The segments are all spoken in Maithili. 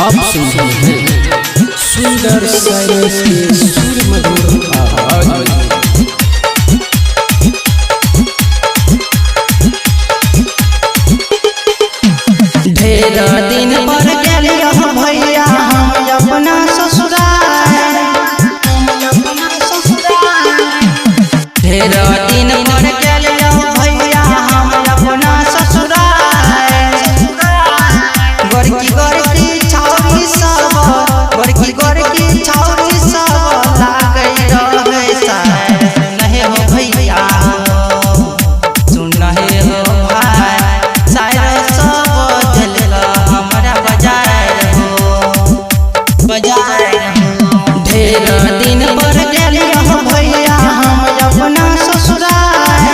आप सुन रहे हैं सुंदर साइलेंस के सुर मधुर आवाज में। ढेर दिन पर गेलियो भैया हम अपना ससुराल, ढेर दिन पर गेलियो भैया हम अपना ससुराल। गोरकी गोरकी छौरी सब, गोरकी गोरकी छौरी सब लागै रहै सार। सुनहे हो भैया, सुनहे हो भाई, सारा सब दिल हमरा बजाय हो, बजाय हो। ढेर दिन पर गेलियो भैया हम अपना ससुराल,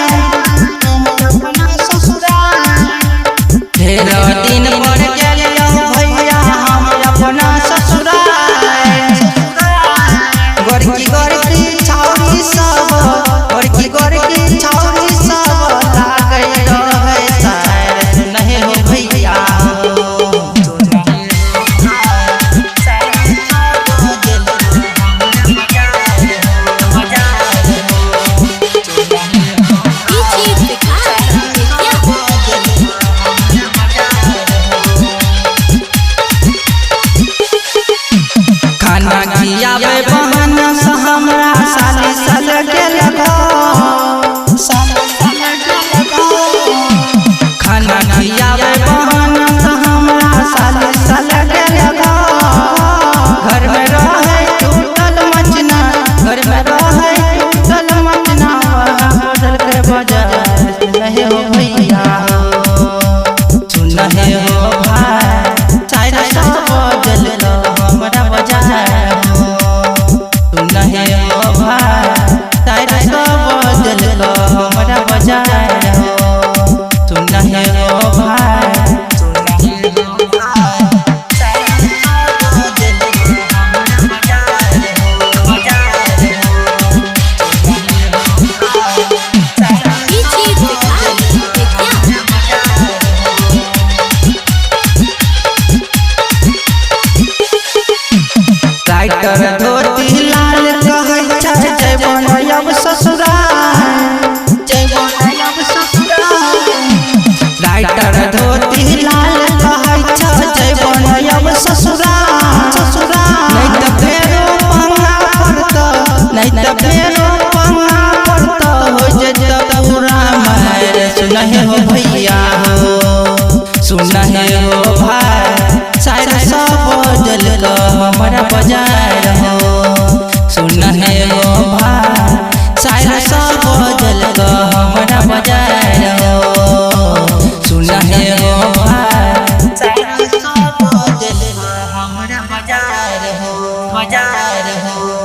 अपना ससुराल। ढेर दिन पर गेलियो भैया हम अपना ससुराल। गोरकी गोरकी छौरी सब, गोरकी गोरकी छौरी सब लागै रहै सार। सुनहे हो भैया, DJ Vikas Vidya. खाना खियावे बहाना से हमरा साली साल के लगो, खाना खियावे बहाना से हमरा साली साल के लगो। घर में रहे टूटल मचना, घर में रहे टूटल मचना, बदल के बजाय। सुनहे हो भैया, सुनहे हो भाई, सारा सब बदल हमरा बजाय हो। सुनहे हो भाई, सारा सब बदल हमरा बजाय हो। सुनहे हो भाई, सुनहे हो भाई, सारा सब बदल हमरा बजाय हो, बजाय हो। DJ Vikas Vidya. Writer धोती लाल कहै छै जय बनब ससुराल, जय बनब ससुराल। राइटर धोती लाल कहै छै जय बनब ससुराल, ससुराल। नहीं तऽ फेरो पंगा पड़त, नहीं तऽ फेरो पंगा पड़त, हो जेत पूरा मार। सुनहे हो भैया हो, सुनहे हो भाई, सारा सब बदल हमरा बजाय हो। सुनहे हो भाई, सारा सब बदल हमरा बजाय हो। सुनहे हो भाई, सारा सब बदल हमरा बजाय हो, बजाय हो।